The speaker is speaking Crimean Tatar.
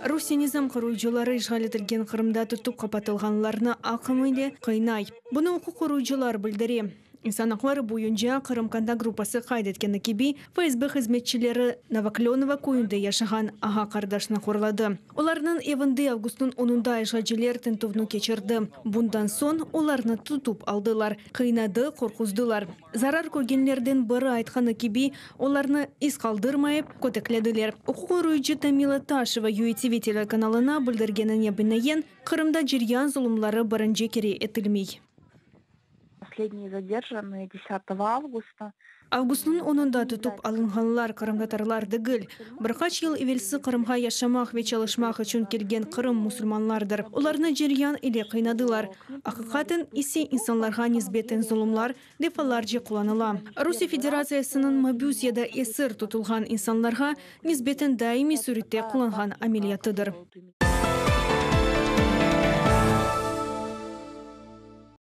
Rusiye nizam qoruyıcıları işğal etilgen Qırımda tutıp qapatılğanlarnı aqım ile qıynay. Bunı uquq qoruyıcılar bildire. İnsan aqları boyunca Qırım kontakt gruppası qayd etkeni kibi, FSB hızmetçileri Novoklönovo köyünde yaşağan ağa-qardaşnı horladı. Olarnıñ evinde avgustnıñ onunda işğalciler tintüvni keçirdi. Bundan soñ olarnı tutıp aldılar, qıynadı, qorquzdılar. Zarar körgenlerden biri aytqanı kibi, olarnı iz qaldırmayıp, köteklediler. Uquq qoruyıcı Tamila Taşeva UATV telekanalına bildirgenine binaen, Qırımda ceryan zulumları birinci kere etilmey. Последние задержанные desâtogo avgusta. Avgustnıñ onunda tutıp alınğanlar qırımtatarlar degil, bir qaç yıl evelsi Qırımğa yaşamaq ve çalışmaq içün kelgen Qırım musulmanlardır. Olarnı ceryan ile qıynadılar. Aqiqaten ise insanlarğa nisbeten zulumlar defalarca qullanıla. Rusiye Federatsiyasınıñ mabüs ya da esir tutulğan insanlarğa nisbeten daimiy sürette qullanğan ameliyatıdır.